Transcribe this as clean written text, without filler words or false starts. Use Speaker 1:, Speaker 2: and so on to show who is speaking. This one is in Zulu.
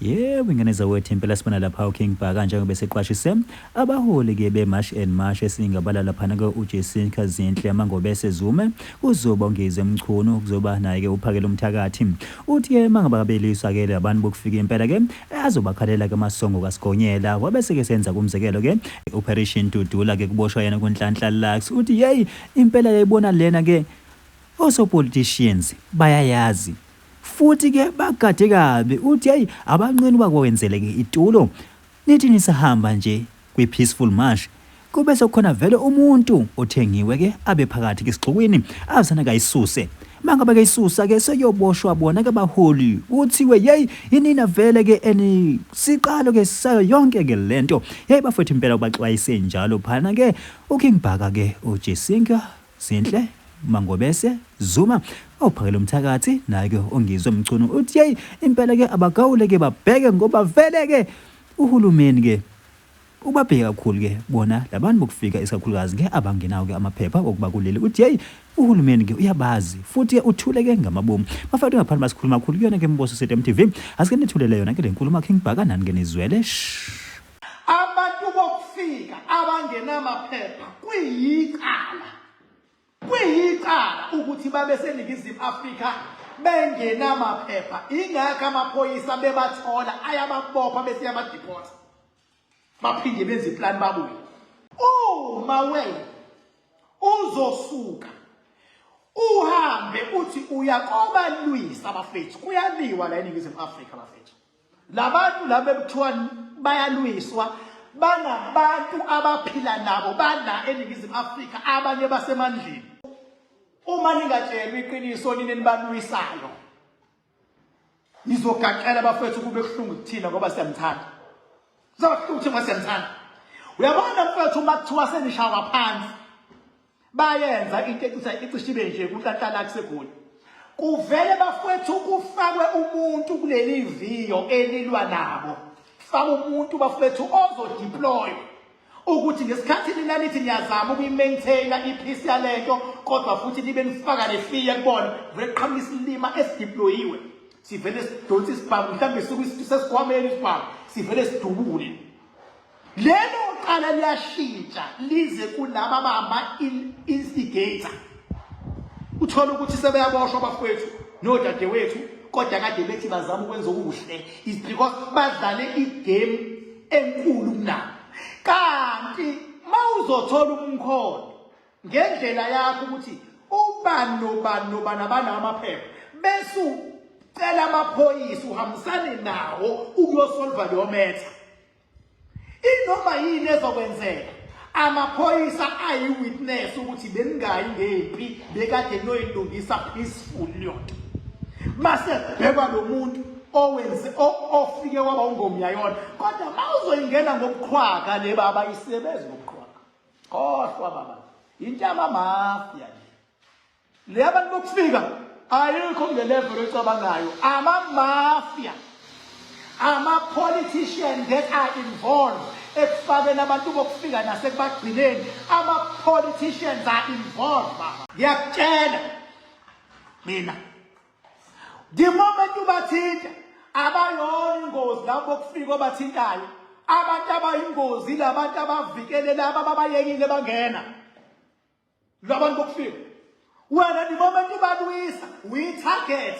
Speaker 1: Yebo ingane zawethu impela sibona lapha uKing Bhaka njengoba eseqwashise abaholi-ke be-March and March esingabala laphana-ke uJessica Zinhle Mangobese Zume kuzoba uNgizwe Mchunu kuzoba naye-ke uPhakela Umthakathi uthi-ke mangababeliswa-ke labantu bokufika impela-ke azobakhalela-ke amasongo kaSigonyela wabe seke senza kumzekelo-ke Operation Dudula-ke kuboshwa yena kuNhlanhla Lux uthi yeyi impela yayibona lena-ke Oso-politicians bayayazi futhi ke bagade kabi uthi hey abanqeni uba kwenzele ke itulo nithi nisahamba nje kwi peaceful march kube sekukhona vele umuntu othengiwe ke abe phakathi ke sixukwini azana kayisuse mangabe ke isusa ke sekuyoboshwa bona ke baholi kuthiwe yeyi inina vele ke eni siqalo ke sayo yonke ke lento yeyi bafethu impela ubaxwayise njalo phana ke uKing Bhaka ke uJesinka Zinhle Mangobese Zuma ophakela umthakathi naye ke ongizwe Mchunu uthi yeyi impela ke abagawule ke babheke ngoba vele ke uhulumeni ke ubabheke kakhulu ke bona labantu bokufika isikakhulukazi ke abangenawo ke amaphepha okuba kuleli uthi yeyi uhulumeni ke uyabazi futhi ke uthule ke ngamabomu bafethu ngaphandle basikhuluma kakhulu kuyona ke Mboso City MTV asike nithulele yona ke le nkulumo King Bhaka nani ke nizwele shh
Speaker 2: Abantu bokufika abangenamaphepha kuyicala kuyicala ukuthi babe seNingizimu Afrika bengenamaphepha ingakho amaphoyisa bebathola ayababopha bese yabadipota baphinde benze iplan babuye uma wena uzosuka uhambe uthi uyakobalwisa bafethu kuyaliwa la eNingizimu Afrika bafethu Labantu laba ekuthiwa bayalwiswa banabantu abaphila nabo bala eNingizimu Afrika abanye basemandleni. Uma ningatshelwa iqiniso nina enibalwisayo nizogaqela bafethu kube kuhlungu kuthina ngoba siyamthanda. Kuzoba kuhlungu kuthina ngoba siyamthanda. Uyabona mfethu uma kuthiwa senishawa phansi bayenza into ecisha icishe ibe nje kunhlanhla kusegoli kuvele bafowethu kufakwe umuntu kuleli viyo elilwa nabo faka umuntu bafowethu ozodeploy ukuthi ngesikhathi nina nithi niyazama ukuyi-maintaina i-peace yalento kodwa futhi nibe nifaka nefiya kubona vele qhamuka isilima esideployiwe sivele sidonse isibhamu mhlawumbe sesikhwameni isibhamu sivele sidubule Lelo cala liyashintsha lize kulaba abamba instigator. Uthola ukuthi sebeyaboshwa abafowethu nodadewethu kodwa kade bethi bazama ukwenza okuhle is because badlale igame enkulu kunabo. Kanti mawuzothola umkhondo ngendlela yakho ukuthi ubani nobani nobani abanawo amaphepha bese ucela amaphoyisa uhambisane nawo ukuyosolva leyo metha Inoma yini ezokwenzeka amaphoyisa ayi-witness ukuthi beningayi ngempi bekade noyilungisa peaceful leyonto mase kubhekwa lo muntu owenze ofike waba ungomyayona kodwa uma uzoyingena ngobuqhwaga le baba isebenzi ngobuqhwaga khohlwa baba into yamamafia le Le abantu bokufika ayikho kule level oyicabangayo. Ama-mafia, ama-politician that are involved ekufakeni abantu bokufika nasekubagcineni. Ama-politicians are involved baba. Ngiyakutshela mina. The moment ubathinta abayona ingozi labo bokufika obathintayo. Abantu abayingozi labantu abavikele laba ababayekile bangena. Labantu bokufika. Wena the moment ubalwisa, uyi-target.